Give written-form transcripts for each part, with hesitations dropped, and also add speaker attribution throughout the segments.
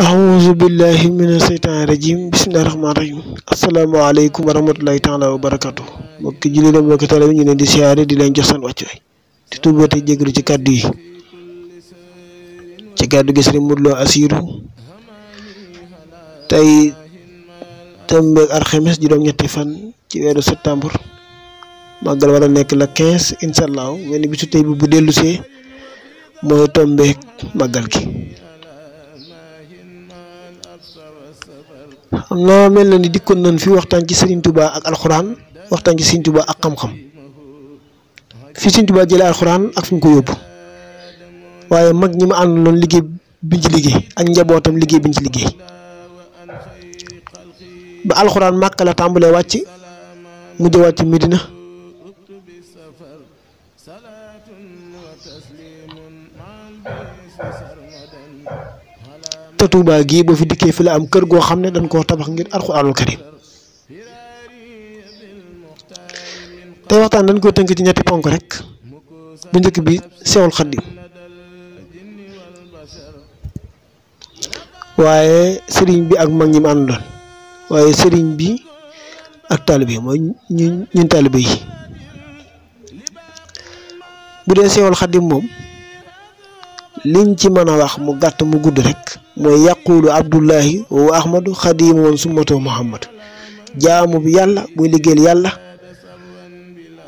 Speaker 1: أعوذ بالله من الشيطان الرجيم بسم الله الرحمن الرحيم السلام عليكم ورحمة الله تعالى وبركاته mbokki julli la mbokki tale ñu leen di siyaare di leen jox seen wàccuwaay di tuubati jégalu ci kàddu yi ci kàddu gi Sëriñ Modou Lo Assirou tey tombeeg alxames juróom-ñetti fan ci weeru septembre màggal war a nekk la 15 incha allah mel ni bisu tey bi bu dellusee mooy tombeeg màggal gi. xam naa mel na ni dikkoon nañ fi waxtaan ci Serigne Touba ak alxuraan waxtaan ci Serigne Touba ak xam-xam fi Serigne Touba jëlee alxuraan ak fi mu ko yóbbu waaye mag ñi ma àndaloon liggéey biñ ci liggéey ak njabootam liggéey biñ ci liggéey ba alxuraan Màkka la tàmbalee wàcc mujj wàcc Medina te Touba gii boo fi dikkee fi la am kër goo xam ne dañ koo tabax ngir alxuraanul karim tey waxtaan dañ ko tënk ci ñetti ponk rek bu njëkk bi Seexul Xadiim waaye sëriñ bi ak mag ñi mu àndoon waaye sëriñ bi ak taalibe yi mooy ñun taalibe yi bu dee Seexul Xadiim moom liñ ci mën a wax mu gàtt mu gudd rek mooy yaqulu abdullahi wa ahmadu xadimu woon summatu muhammad jaamu bi yàlla muy liggéeyal yàlla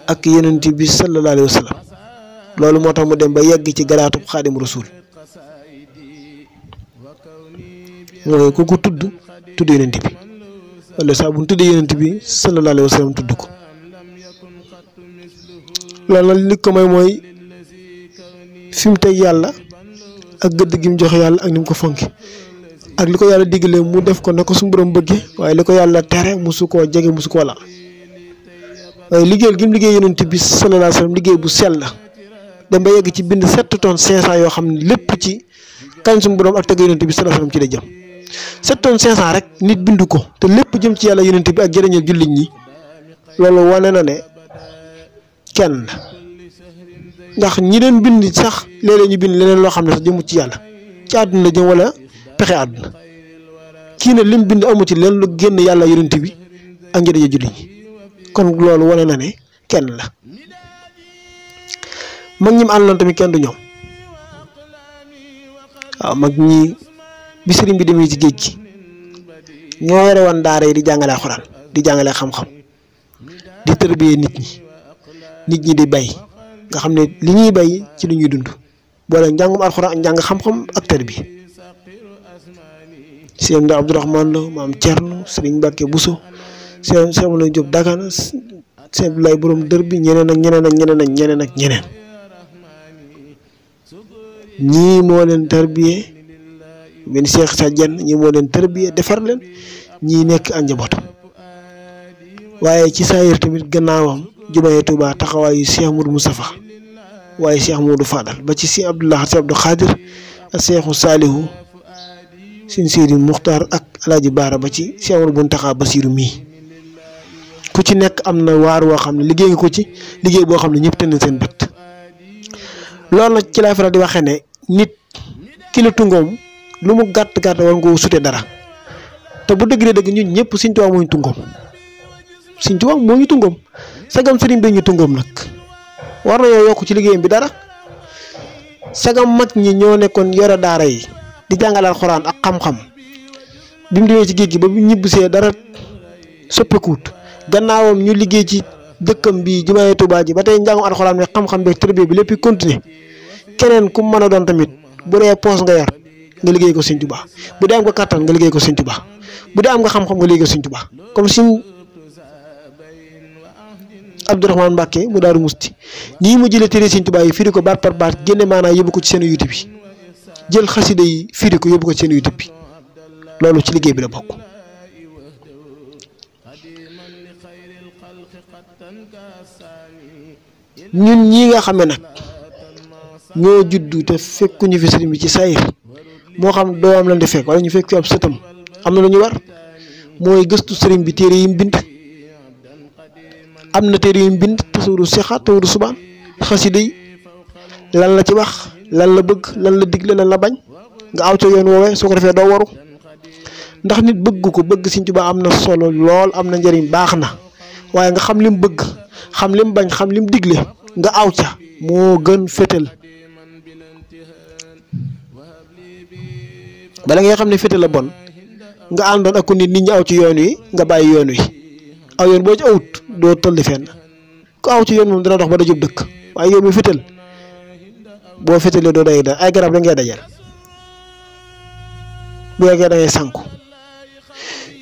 Speaker 1: ak yonent bi sallallahu alayhi wa sallam loolu moo tax mu dem ba yegg ci garaatub xaadim rasul mooy ku ko tudd yonent bi wala saa bu ñu tuddee yonent bi sallallahu alayhi wa sallam tudd ko loolu nag li ko may mooy fi mu teg yàlla ak gëdd gi mu joxe yàlla ak ni mu ko fonki ak li ko yàlla diggalee mu def ko na ko suñu borom bëggee waaye li ko yàlla tere musu koo jege musu koo laal waaye liggéeyal gi mu liggéey yonent bi sallallahu alayhi wa sallam liggéey bu sell la dem ba yegg ci bind 7 tonnes 500 yoo xam ne lépp ci kañ suñu borom ak teg yonent bi sallallahu alayhi wa sallam ci la jëm 7 tonnes 500 rek nit bind ko te lépp jëm ci yàlla yonent bi ak jëriñal jullit ñi loolu wane na ne kenn la ndax ñi leen bind sax léeg-léeg ñu bind leneen loo xam ne sax jëmu ci yàlla ci àdduna jëm wala pexe àdduna kii ne lim bind amu ci leen lu génn yàlla yonent bi ak njëriñu jullit ñi kon loolu wane na ne kenn la mag ñi mu àndoon tamit kenn du ñoom waaw mag ñi bi sëriñ bi demee ci géej gi ñoo yore woon daara yi di jàngale alxuraan di jàngale xam-xam di tërbiyee nit ñi di bay nga xam ne li ñuy bay ci li ñuy dund boole njàngum alxuraan ak njàng xam-xam ak tarbiya sëñ Abdourahmane Lo maam Thierno sëriñ Mbacke Bousso sëñ Mawla Diop Dagana sëñ Abdoulaye borom dër bi ñeneen ak ñeneen ñii moo leen tarbiya benn Cheikh sa jenn ñii moo leen tarbiya defar leen ñii nekk ak njabootam waaye ci saayir tamit gannaawam jumaye Touba taxawaayu Cheikh Moudou Moustapha waaye Cheikh Moudou Fadal ba ci si Abdullah si Abdou Khadir ak Cheikhu Salihu sin Sidi Muxtaar ak Alaaji Baara ba ci Cheikh Moudou Buntaxa Basiru mii ku ci nekk am na waar woo xam ne liggéey nga ko ci liggéey boo xam ne ñëpp tënn seen bët loolu nag ci laay faral di waxee ne nit ki la tungoom lu mu gàtt gàtt war nga sute dara te bu dëgg dëgg ñun ñëpp Sëriñ Tuubaa moo ñu tungoom Sëriñ Tuubaa moo ñu tungoom sagam sëriñ bi ñu tungoom nag war na yoo yokk ci liggéeyam bi dara sagam mag ñi ñoo nekkoon yore daara yi di jàngale alxuraan ak xam-xam bi mu demee ci géej gi ba bu ñibbisee dara soppikuut gannaawam ñu liggéey ci dëkkam bi jumaay Tuubaa ji ba tey njàngum alxuraan bi xam-xam bi tërbiya bi lépp continuer keneen ku mën a doon tamit bu dee poos nga yar nga liggéey ko Sëriñ Tuubaa bu dee am nga kàttan nga liggéey ko Sëriñ Tuubaa bu dee am nga xam-xam nga liggéey ko Sëriñ Tuubaa comme Sëriñ Abdourahmane Mbacke mu Daaru Musti nii mu jëlee téere Sëriñ Tuubaa yi firi ko baat par baat génne maanaa yóbbu ko ci seen YouTube bi jël xasida yi firi ko yóbbu ko ci seen YouTube bi loolu ci liggéey bi la bokk. ñun ñii nga xam ne nag ñoo juddu te fekkuñu fi sëriñ bi ci sayir moo xam doomam lañ di fekk wala ñu fekk fi ab sëtam am na lu ñu war mooy gëstu sëriñ bi téere yi mu bind. am na téere yu mu bind tasawuru sixaat tasawuru subaan xasida yi lan la ci wax lan la bëgg lan la digle lan la bañ nga aw ca yoon woowee soo ko defee doo waru ndax nit bëgg ko bëgg Sëriñ Tuubaa am na solo lool am na njëriñ baax na waaye nga xam lim bëgg xam lim bañ xam lim digle nga aw ca moo gën fétal bala ngay xam ne fétal la bon nga àndoon ak nit ñi aw ci yoon wi nga bàyyi yoon wi aw yoon boo ci awut doo tolli fenn ku aw ci yoon moom dina dox ba dajub dëkk waaye yow mi fétal boo fétalee doo day ay garab da ngay dajal bu yeggee da ngay sànku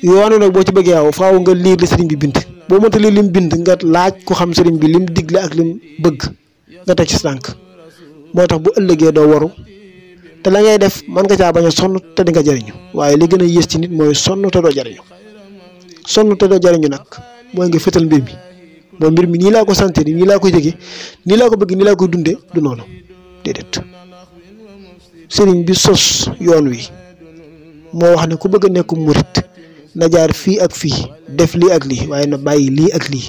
Speaker 1: yoonu nag boo ci bëggee aw faaw nga liir li sëriñ bi bind boo mënta liir lim bind nga laaj ko xam sëriñ bi lim digle ak lim bëgg nga teg ci tànk moo tax bu ëllëgee doo waru te la ngay def mën nga caa bañ a sonn te di nga jariñu waaye li gën a yées ci nit mooy sonn te doo jariñu sonn te doo jariñu nag mooy nga fétal mbir mi mooy mbir mi nii laa ko sentir nii laa ko jege nii laa ko bëgg nii laa koy dunde du noonu déedéet sëriñ bi sos yoon wi moo wax ne ku bëgg a nekk murit na jaar fii ak fii def lii ak lii waaye na bàyyi lii ak lii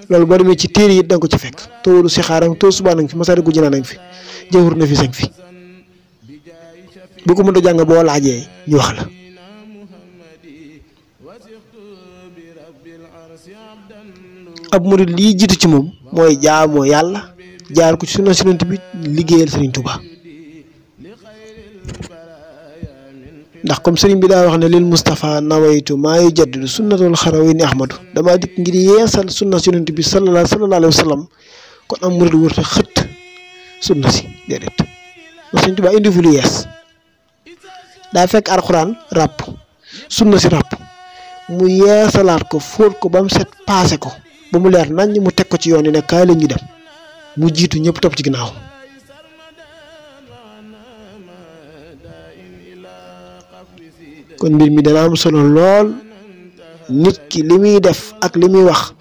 Speaker 1: loolu boo demee ci téere yi da nga ko ci fekk tóoru si xaaram tóor subaa nag fi masari gu jinaa nag fi jawhur na fi sang fi bu ko mën a jàng boo laajee ñu wax la ab murit lii jiitu ci moom mooy jaamoo yàlla jaar ko ci sunna Yonent bi liggéeyal Sëriñ Tuubaa ndax comme sëriñ bi daa wax ne lil Moustapha nawaytu maa yujaddidu sunnatul xarawayni ahmadu damaa dikk ngir yeesal sunna Yonent bi sallallahu alayhi wa sallam kon am murit wër te xët sunna si déedéet Sëriñ Tuubaa indi fu lu yees daa fekk alxuraan ràpp sunna si ràpp mu yeesalaat ko fóot ko ba mu set paase ko ba mu leer nañ mu teg ko ci yoon yi ne kaay la ñu dem mu jiitu ñëpp topp ci ginnaaw kon mbir mi dana am solo lool nit ki li muy def ak li muy wax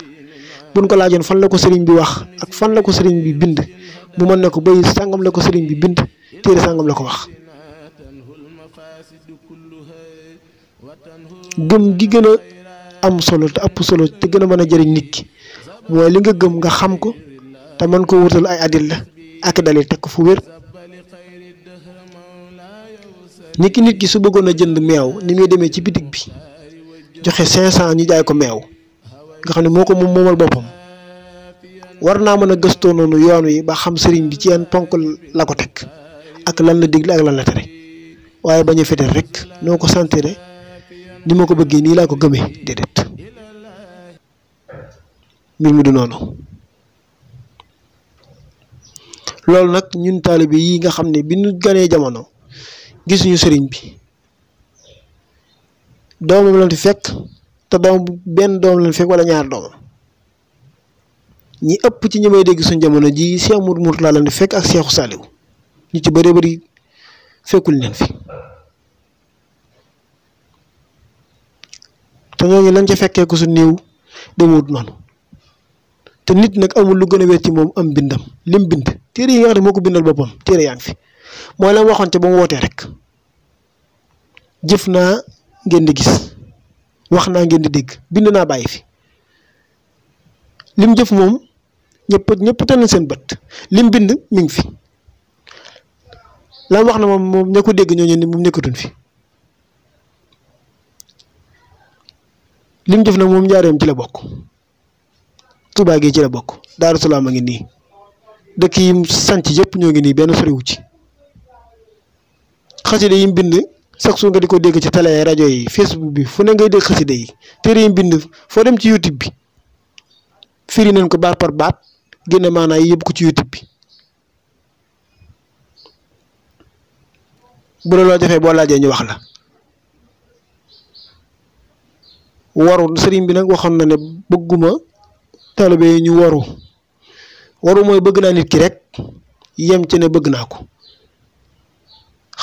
Speaker 1: buñ ko laajoon fan la ko sëriñ bi wax ak fan la ko sëriñ bi bind mu mën ne ko bay sàngam la ko sëriñ bi bind téere sàngam la ko wax gëm gi gën a am solo te ëpp solo te gën a mën a jëriñ nit ki mooy li nga gëm nga xam ko te mën koo wutal ay adil la ak dalil teg ko fu wér nit ki su bëggoon a jënd meew ni muy demee ci bitig bi joxe 500 ñu jaay ko meew nga xam ne moo ko moom moomal boppam war naa mën a gëstoo noonu yoon wi ba xam sëriñ bi ci yan ponk la ko teg ak lan la digle ak lan la tere waaye bañ a féetal rek noo ko sentiré ni ma ko bëggee nii laa ko gëmee déedéet mbir mi du noonu loolu nag ñun taalibe yi nga xam ne bi ñu ganee jamono gisuñu sëriñ bi doomam lañ fi fekk te benn doom lañ fekk wala ñaar doomam ñi ëpp ci ñi may dégg suñu jamono ji Cheikh Mourou Mourtala lañ fi fekk ak Cheikhou Saliou ñu ci bëree bëri fekkul leen fi te ñooñu lañ ca fekkee ko su néew demut noonu te nit nag amul lu gën a wér ci moom am bindam lim bind téere yi nga xam ne moo ko bindal boppam téere yaa ngi fi mooy la waxoon ca ba mu wootee rek jëf naa ngeen di gis wax naa ngeen di dégg bind naa bàyyi fi lim jëf moom ñëpp tënn seen bët lim bind mi ngi fi la wax na moom ña ko dégg ñooñu ni moom nekkatuñ fi lim jëf nag moom njaareem ci la bokk Tuubaa gi ci la bokk Daaru Salaam a ngi nii dëkk yi sanc yëpp ñoo ngi nii benn soriwu ci xasida yi mu bind chaque jour nga di ko dégg ci télé rajo yi Facebook bi fu ne ngay dégg xasida yi téere yi mu bind foo dem ci YouTube bi firi nañ ko baat par baat génne maanaa yi yëpp ko ci YouTube bi bu la loo jafee boo laajee ñu wax la waru sëriñ bi nag waxoon na ne bëgguma taalibe yi ñu waru mooy bëgg naa nit ki rek yem ci ne bëgg naa ko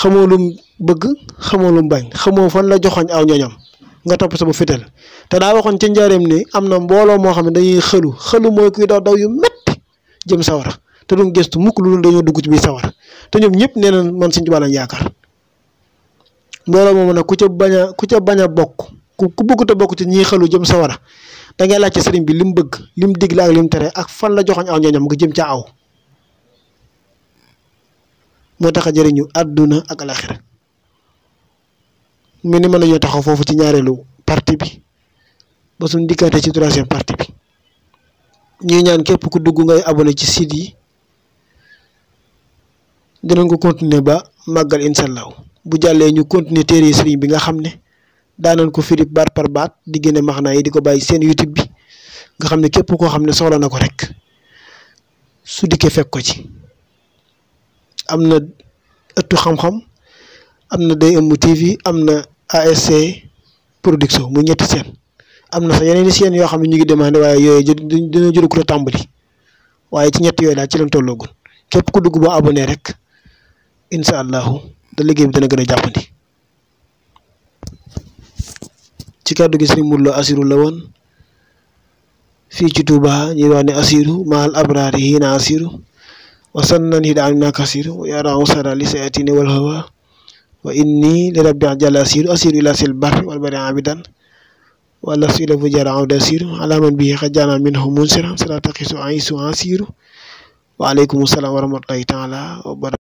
Speaker 1: xamoo lum bëgg xamoo lum bañ xamoo fan la joxoñ aw ñoñam nga topp sama fital te daa waxoon ca njaareem ne am na mbooloo moo xam ne dañuy xëlu mooy kuy daw yu metti jëm sawara te duñ gëstu mukk lu dañoo dugg ci biir sawara te ñoom ñëpp nee na man Sëriñ Tuubaa lañ yaakaar mbooloo moom nag ku ca bañ a bokk ku bëggut a bokk ci ñii xëlu jëm sawara da ngay laaj ci sëriñ bi lim bëgg lim digle ak lim tere ak fan la joxoñ aw ñoñam nga jëm ca aw moo tax a jëriñu àdduna ak alaxira mu ni mën nañoo taxaw foofu ci ñaareelu partie bi ba suñ dikkaate ci troisième partie bi ñuy ñaan képp ku dugg ngay abonné ci site yi dinañ ko continuer ba màggal incha allah bu jàllee ñu continuer téere sëriñ bi nga xam ne daanañ ko firi baat par baat di génne maxnaa yi di ko bàyyi seen YouTube bi nga xam ne képp koo xam ne soxla na ko rek su dikkee fekk ko ci am na ëttu xam-xam am na DM TV am na ASC production mu ñetti seen am na sax yeneen seen yoo xam ne ñu ngi demandé waaye yooyu dina jël ko tàmbali waaye ci ñett yooyu daal ci lañ tolloogul képp ku dugg boo abonné rek incha allahu da liggéey bi dana gën a jàppandi ci kàddu gi sëriñ Modou Lo Assirou la woon fii ci Touba ñuy wax ne Assirou maal abraari hiina Assirou wa sannan hida am naa kasiru wa yara usara li sayatini wal hawa wa inni li rabbi jalla Assirou ila sil barri wal bari abidan wala su ila fu jara awda Assirou alaman bihi xajana minhu munsira sala taqisu aisu Assirou wa aleykum salaam wa rahmatullahi taala wa barakatuh